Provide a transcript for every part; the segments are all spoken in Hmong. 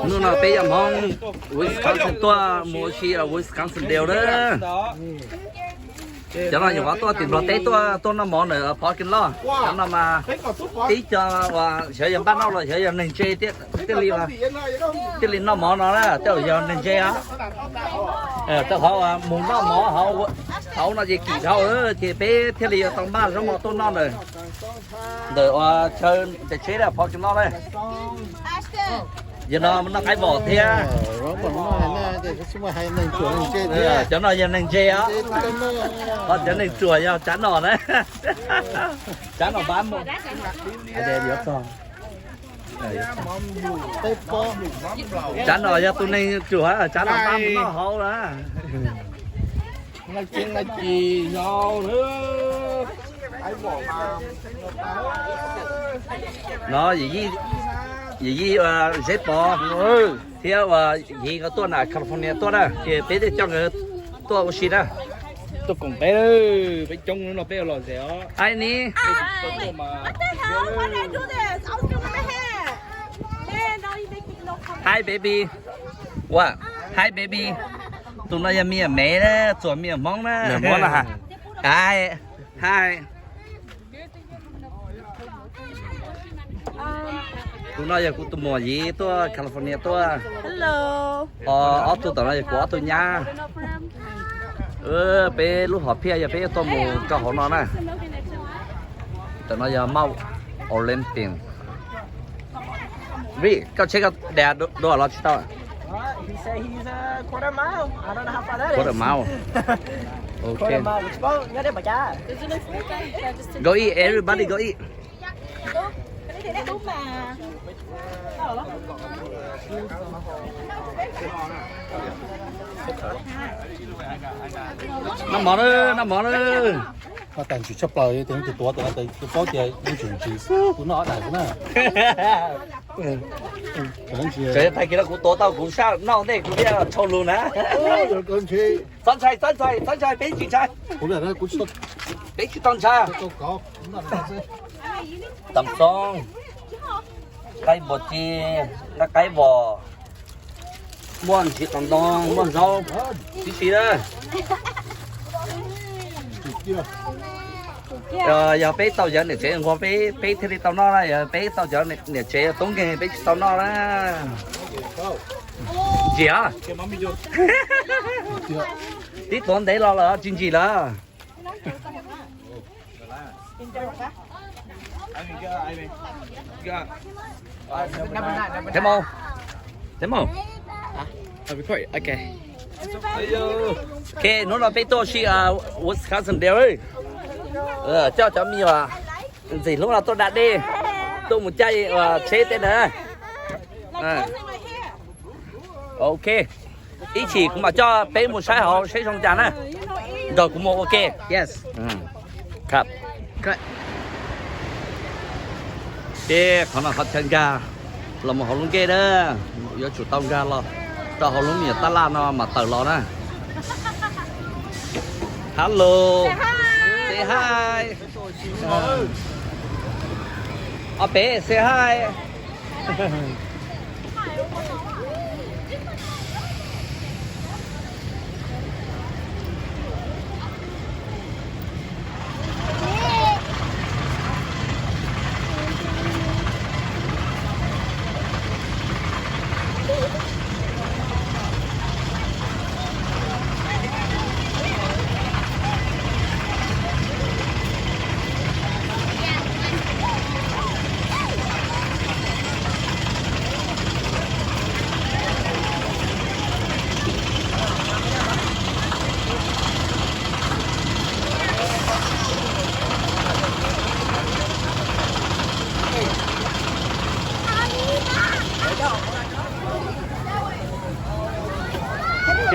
Hnub no peb yog Hmoob Wisconsin tuaj mus ua si Wisconsin Dells na. Cov no nyuam qhuav tuaj tim Nplog teb tuaj, tuaj noj mov ntawm parking lot. Cov no mas tib co uas xyov yog npaj noj los xyov yog neeg ntse thiaj li, thiaj li noj mov no na, tej zaum yog neeg ntse os. Rau qhov mus noj mov hauv no ces kim dhau, ces peb thiaj li yuav tau npaj zaub mov tuaj noj ntawm, ntawm uas chaw nram tsheb parking lot na. Yog no noj qaib vos thiab. Cov no yog neeg ntse os. Ho cov neeg ruam yog tsav no na. Tsav no pab mus. Tsav no yog tus neeg ruam, tsav no pab mus noj hauv na. No yawm yij Zeb Pov thiab uas yawm yij nkawd tuaj nam California tuaj na, ces peb thiaj coj nkawd tuaj ua si na. Tuaj koom peb, peb coob no peb los zem os. Hi ni. Hi baby. Ua, hi baby. Tus no yog me nyuam Mev na, txuas me nyuam Hmoob na. Hi. Hi. Tus no yog kuv tus muam Yiv tuaj California tuaj. Ho ob tug tom no yog kuv ob tug nyab. Peb lub hom phiaj yog peb yuav tuaj mus rau hauv no na. Tam no yog Mount Olympic. Vij, koj tsheb koj dav dua los tsis tau? Quarter mile. Okay. Go eat, everybody go eat. Noj mov na, noj mov na. Tag ntsws tshaj plaws, tus tuav tus paub tias yeej tseem ntsis xwb, kuv noj ob daim xwb na. Tag kis no kuv tuav tau kuv saj noj ntej kuv thiaj tshau lus na. Txhob ntshai, txhob ntshai, txhob ntshai, peb tsis ntshai. Peb tsis tau ntshai. Tam xoob, qaib npua ci, nqaij qaib vos, muaj ntsis qos ntoo, muaj zaub tib si na. Yog peb tau cov niam tsev nquag peb, peb thiaj li tau noj na, yog peb tau cov niam tsev tub nkeeg peb tsis tau noj na. Ntsim a? Tib tuav ntev los lawm tsis ntsim lawm. Hnub no peb tuaj si Wisconsin Dells, coj cov me nyuam ntxim hlub no tuaj da dej, tuaj mus caij tsheb tej na. Ok, ib chim kuv mam coj peb mus saib hauv seb zoo cas na. Nrog kuv mus ua ke. Yes. Ces qhov no qhov chaw nkag los mus hauv lub nkej na, yuav tsum tau nkag los rau hauv lub me nyuam tab laj no mas tawm los na. Hello. Say hi. Ob peb say hi.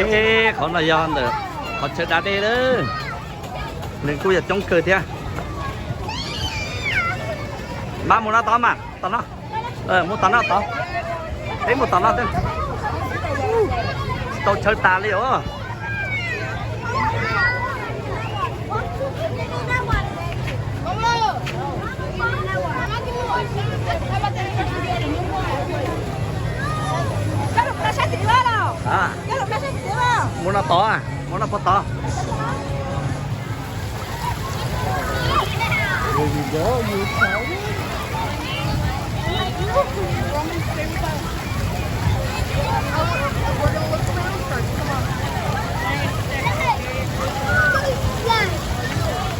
Ces qhov no yog ntawm qhov chaw da dej lawm, nws kuj yog coob kawg thiab. Mas mus no tod mas, tom no, mus tom no tod, peb mus tom no, tsis tau chaw tas li os. Muab no tod, muab no puag tod.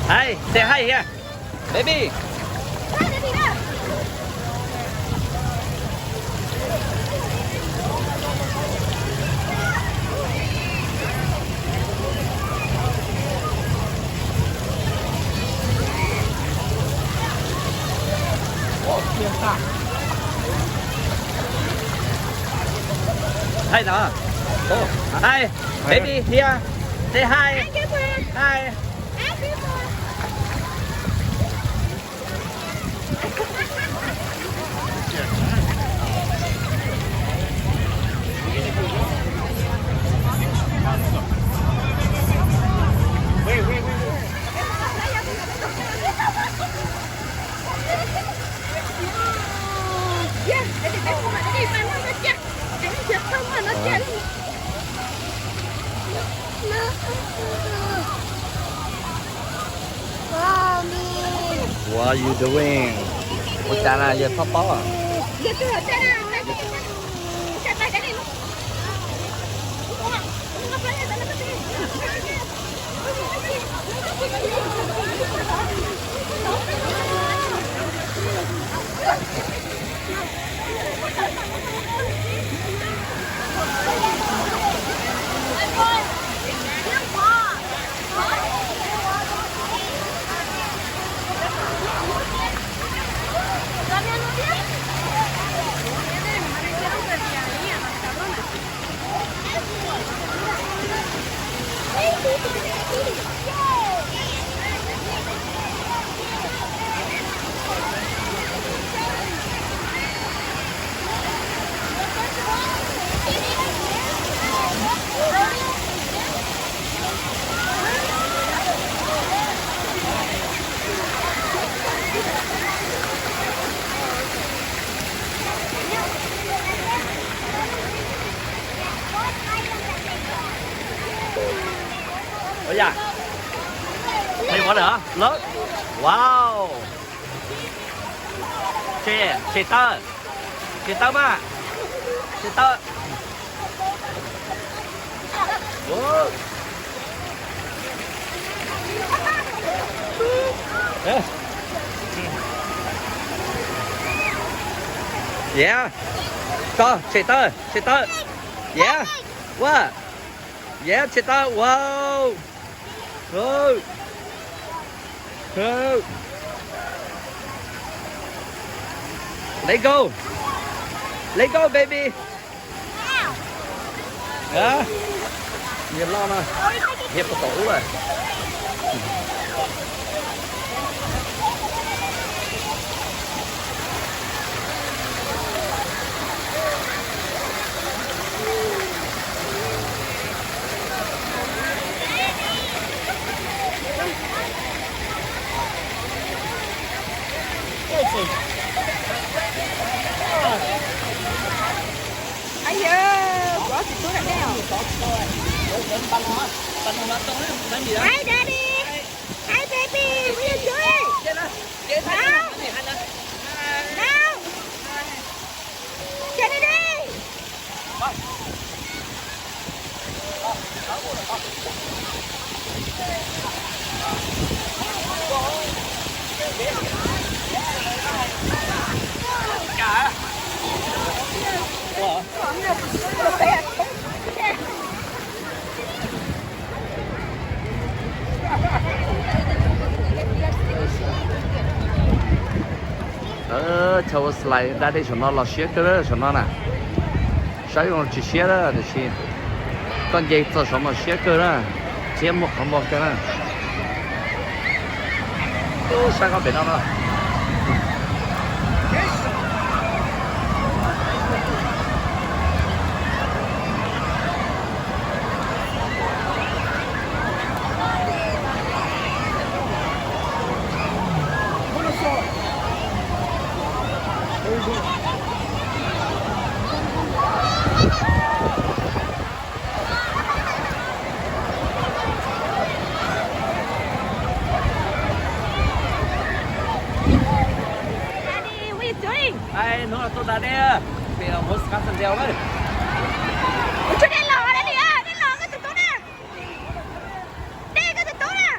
Hi, say hi here. Baby. Hi, no. Oh, hi. Baby, here. Say hi. Hi. What are you doing? Ua cas na, yawg txhob paub. Ua yam, hay quá lawm. Wow. Tshem, tshem taw. Tshem taw mas. Tshem taw. Yeah. Koj tshem taw, tshem taw. Yeah. Ua. Yeah, tshem taw. Wow. Oh. Oh. Let go. Let go, baby. Niag loj no, niag puag tom ub lawm. Hi, Daddy. Hi, baby. What you doing? No. No. Kennedy. Chaw ua slide da dej saum no los siab kawg, saum no na. Saib zoo tsis siab, tiam sis koj nce txog saum no siab kawg na, thiab muaj qhov muag kawg na. Saib koj pem no na. Ai, hnub no tuaj da dej, pem Mos Kas Sandel na. Ua tsuag dej los, dej los, dej los, koj tus tub na. Dej, koj tus tub na.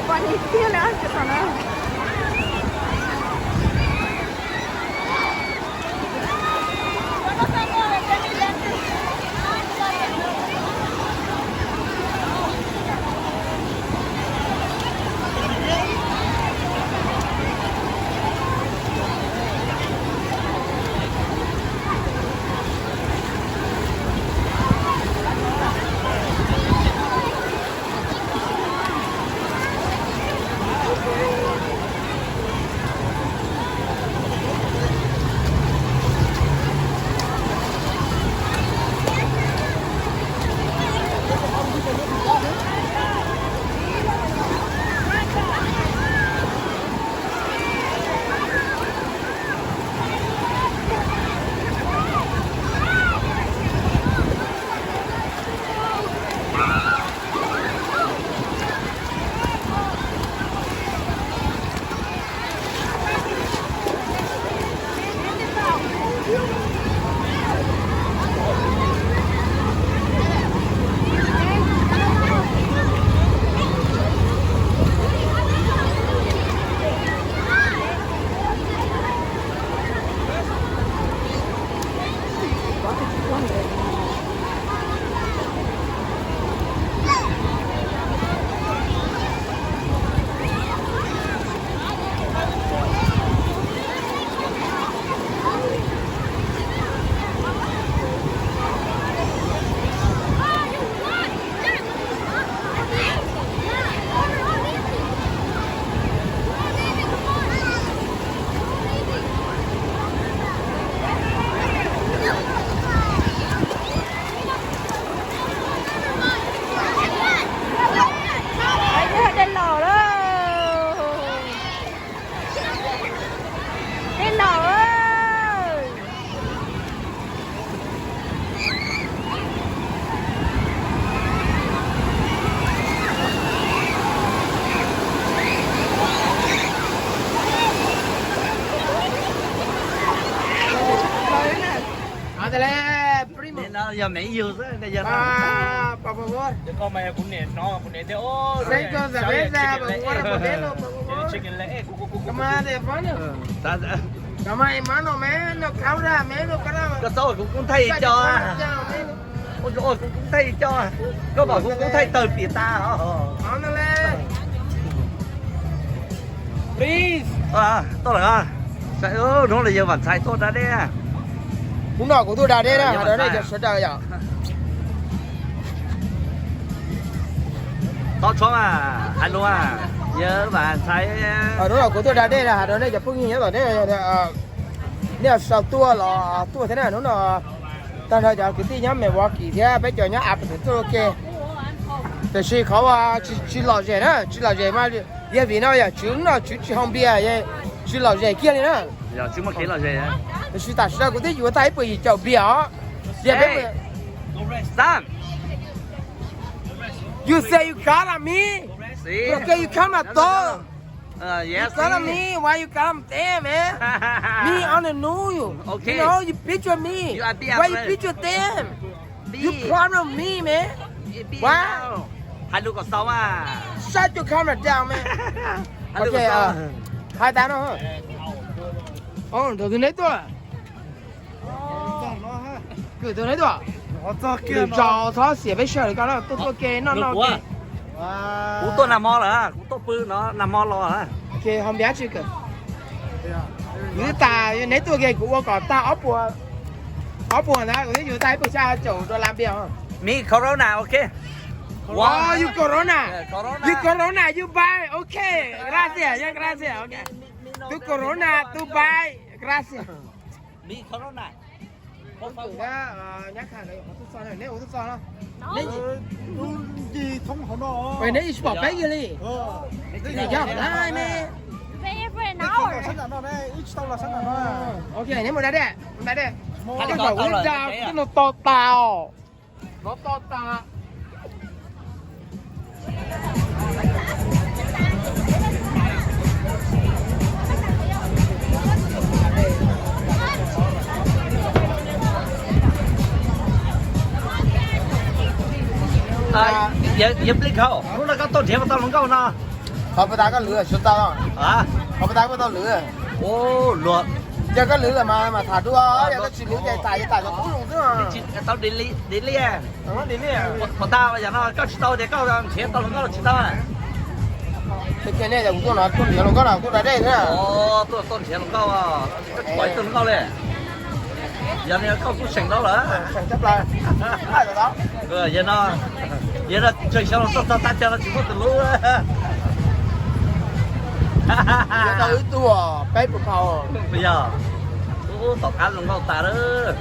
Pom ntsis tiag lawm cov tom no. Dej los lawm. Dej los. Ándale, primo. Yog me yug xwb, yog. Ah, por favor. Kuv niam hnov, kuv niam tias, Cinco cerveza, por favor, por favor. Come on, hermano. Come on, hermano, man. No cobra, man, no cobra. Koj txhob ua kuv koob thaij co. Ua kuv koob thaij co. Koj pom kuv koob thaij tawg pim tas. Ándale. Please. Tuaj lawm. Hnub no yawg Vam Ntxhais tuaj da dej. Hnub no kuv tuaj da dej na, has rau nej cov sawv daws yom. Tov tshuav mas, hais lus, yawg Vam Ntxhais. Hnub no kuv tuaj da dej na, has rau nej cov phooj ywg nyob tom nej, nej sau tuaj los tuaj thiab na. Hnub no tag nrho cov kwv tij nyob Milwaukee thiab peb cov nyob Appleton tuaj ua ke, tiam sis qhov tsis lom zem na, tsis lom zem mas yog vim no yog tswv no tswv tsis haus npias, tsis lom zem kiag li na. Tiam sis tam sim no kuv twb yuav tag ib puas yim caum npias os. Yog peb, Sam, you say you call on me? Okay, you come at all. You call on me, why you come there, man? Me on the news. You know, you picture me. Why you picture them? You problem me, man. Why? Hais lus kom xaus mas. Shut your camera down, man. Okay, hais tas no. Ntawm tus neb tuaj. Kwv tus neb tuaj. Lwm zaus txhob xiam peb sawv daws ko na, tuaj tuaj ke noj noj ke. Kuv tuaj nag hmo lawm, kuv tuaj pw no nag hmo los. Ho npias tsis kawm. Kuv twb tas neb tuaj ke kuv ua kom tag ob puas, ob puas ntawd kuv twb yuav tag ib puas xya caum dollar npias. Mi corona, ok. Oh, you corona. You corona, you buy. Ok, gracias, ya gracias. Ok. Tu corona, tu buy. Gracias. Mi corona. Tus nyab, nyab Khaj lawv qhov tuaj txog na, neb ua tuaj txog no. Neb ncig thoob hauv no. Neb tsis pom peb kiag li. Neb yog lawm ne. Neb tsis tau los sab nram no ne, wb tsis tau los sab nram no. Ok, neb mus da dej, mus da dej. Twb los to tas, los to tas. Yog Plig Khau, hnub no koj tuaj nrhiav puas tau hluas nkauj no? Qhov puas tas koj lwv tsis tau? Qhov puas tas puas tau lwv? Yog koj lwv lawm mas mas tham dua, yog koj tsis lwv ces tham yuav tham cov kub zoo xwb. Tau delete. Puas tas yam no koj tsis tau tias koj nrhiav tau hluas nkauj los tsis tau? Tias nej kuv tuaj no tuaj nrhiav hluas nkauj no kuj da dej xwb. Tuaj tuaj nrhiav hluas nkauj, koj tsis pom ib tug hluas nkauj li. Yog li koj kuj seem tau lawm. Yog no, yog no tseem xyov los txog txog tag chaw no tsis muaj tus hlub. Tau ib tug peb puas phau. Yog, ub, tom qab zoo nkauj tas lawm.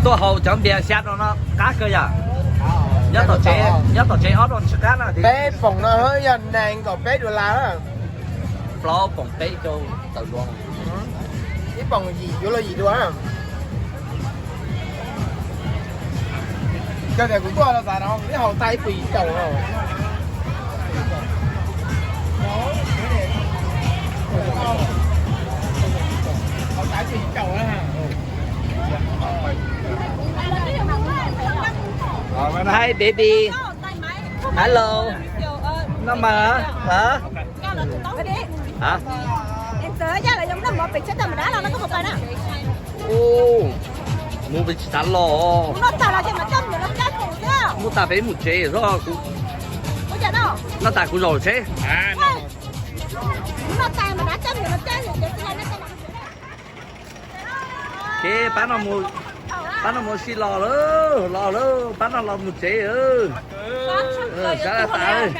Tuaj haus cov npias xya rau no qab kawg yom. Nyob tom tsev, nyob tom tsev ob rau tsis qab na. Peb poom no yog nees nkaum peb dollar na. Plaub poom peb caug tawm dua. Ib poom yim yuav luag yim dua. Yog tias kuv tuaj no xav no ib haus tag ib puas yim caum no. Haus tag ib puas yim caum na. Hi baby. Hello. Noj mas hả? Hả? Mus pes tsis tas los. Muab tas peb mus tsev xwb. Kuv noj tas kuv zaum tsev. Ces pab no mus, pab no mus si los lawm, los lawm, pab no los mus tsev. Sab tas tas.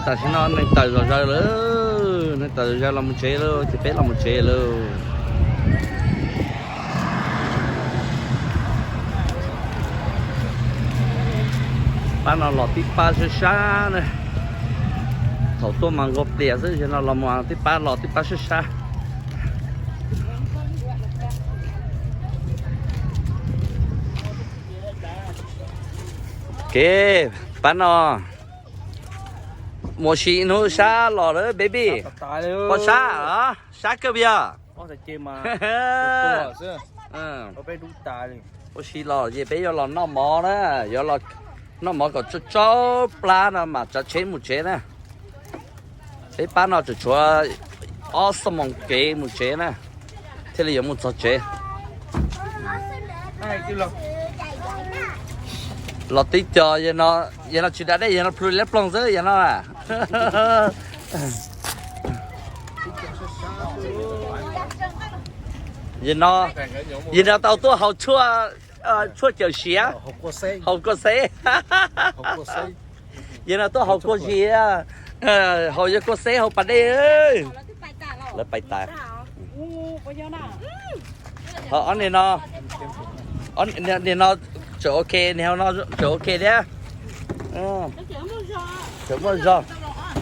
Tam sim no neeg tawm zom zaws lawm, neeg tawm zom zaws los mus tsev lawm, ces peb los mus tsev lawm. Pab no los tib pab sab sab na. Thaum tuaj mas nquag plias xwb, yog no los mus tib pab los tib pab sab sab. Kev, pab no mus sim hnub sab los lawm baby. Pom sab, sab kawg yog. Ua si los ces peb yuav los noj mov na, yuav los noj mov kom tsau tsau plab no mam tsav tsheb mus tsev na. Peb pab no tseem tshuav ob xuab moos kev mus tsev na, thiaj li yuav mus txog tsev. Los tib co, yog no tsis da dej, yog no plhu liab ploog xwb yog no. Yog no tau tuaj haus tshuaj, tshuaj cawm siav, haus kua xeb. Yog no tuaj haus kua siav, haus yog kua xeb haus pas dej. Lawv pais tas. Ho ob niag no, niag no tseem ok, niag no tseem ok thiab. Tseem muaj zog.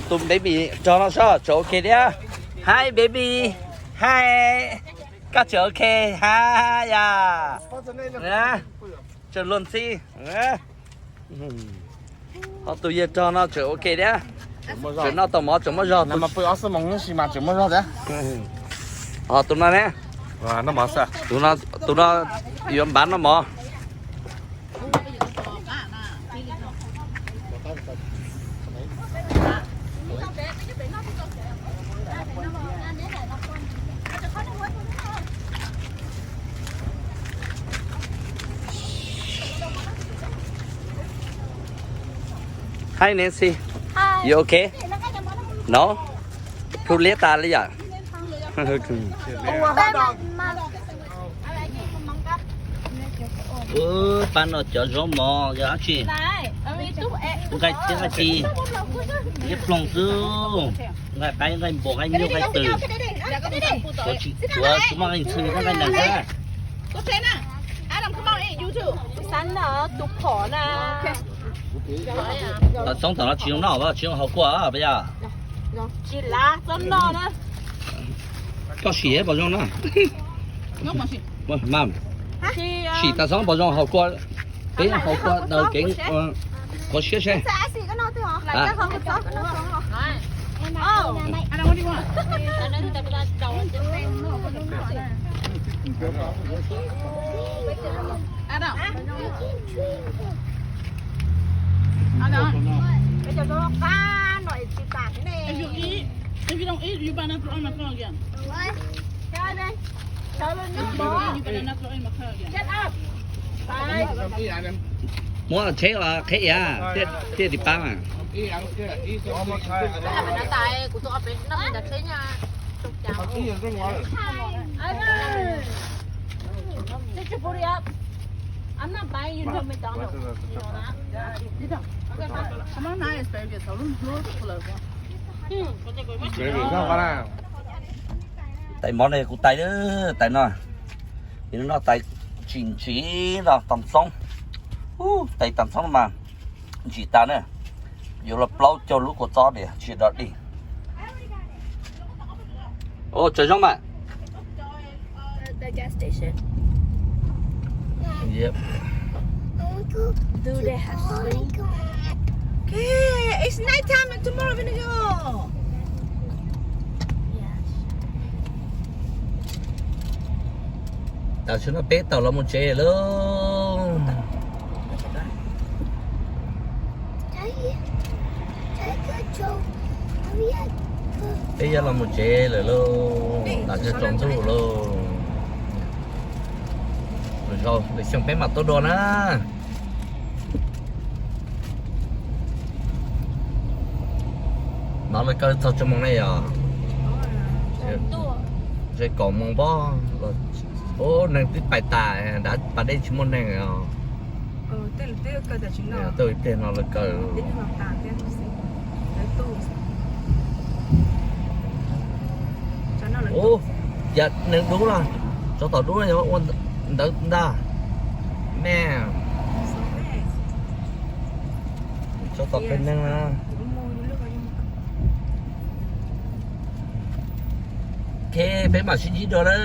Tus baby rog no soj tseem ok thiab. Hi baby, hi. Koj tseem ok ha ya. Tseem luag ntxhi. Ho tus yawg rog no tseem ok thiab. Tseem noj tau mov tseem muaj zog. Pw ob xuab moos tab sis mas tseem muaj zog thiab. Ho tus no ne? Tus no yuav npav noj mov. Hi Nancy, you okay? No? Plhu liab tas li yam? Pab no cov zaub mov yog dab tsi? Nqaij txiab nqaij ci, liab ploog xwb, nqaij qaib nqaij npua nqaij nyuj nqaij twm, tshuav tsis muaj nqaij ntxhw thiab nqaij nees thiab. Tam xoob tom no tsis zoo noj, tsis zoo haus kua pas yog? Koj sim pom zoo na. Sim tam xoob pom zoo haus kua, peb haus kua daws kev qhuav siab seb. If you don't eat, you better not throw in my car again. If you don't eat, you better not throw in my car again. Muab tsheb qheb iav thiaj li pab mas. Tais mov ne kuv tais, tais no, noj tais tsis ntsiv no tam xoob. Tais tam xoob no mas ntsim tas na, yuav los plaub caug lub kua txob tias tsis dog dig. Tsaws zoo mas. Okay, it's night time and tomorrow we're gonna go. Tam sim no peb tau los mus tsev lauj. Peb yuav los mus tsev lawm lauj, tam sim no tsaus ntuj lauj. Lwm zaus lwm xyoo peb mam tuaj dua na. No lawv kaw txog tso moos ne yog? Ze kaum moos pob. Ub, neeg twb pais tas, dav pas dej tsis muaj neeg os. Tej no lawv kaw. Ub, yam neeg dub los, tsov tom dub yog ua ntawd ntag. Me, tsov tom peb neeg na. Ok, peb mam sib ntsib dua na.